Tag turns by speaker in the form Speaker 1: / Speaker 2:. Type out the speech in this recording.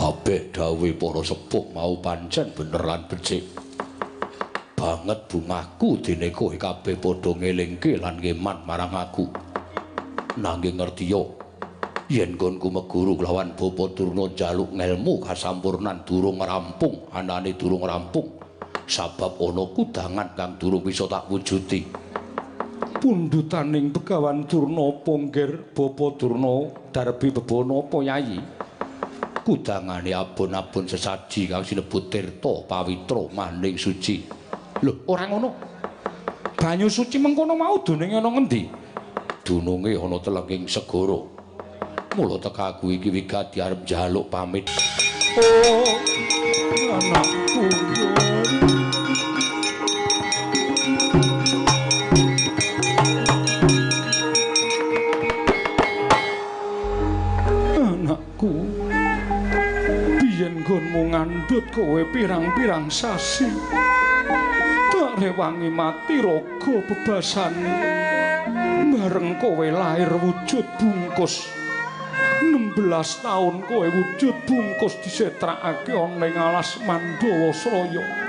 Speaker 1: Kabeh dawuhe para sepuh mau pancen bener lan becik. Banget bungahku dene kowe kabeh padha ngelingke lan ngeman marang aku. Nanging ngertiya yen nggonku meguru kelawan Bapa Durna njaluk ngelmu kasampurnan durung rampung, anane durung rampung. Sabab ana kudangan kang durung bisa tak wujudi. Pundhutaning Begawan Durna apa nggir Bapa Durna darbi bebana apa Yayi? Kudangane abon-abon sesaji kang sinebut tirta pawitra maning suci. Lho, ora ngono. Banyu suci mengkono mau dununge ana ngendi? Dununge ana telenging segara. Mula teka aku iki wigati arep njaluk pamit. Oh, anakku. Anakku. Biyen nggonmu ngandhut kowe pirang-pirang sasi. Tak rewangi mati raga bebasane. Bareng kowe lahir wujud bungkus. 16 taun kowe wujud bungkus disetrakake ana ing alas Mandawasraya.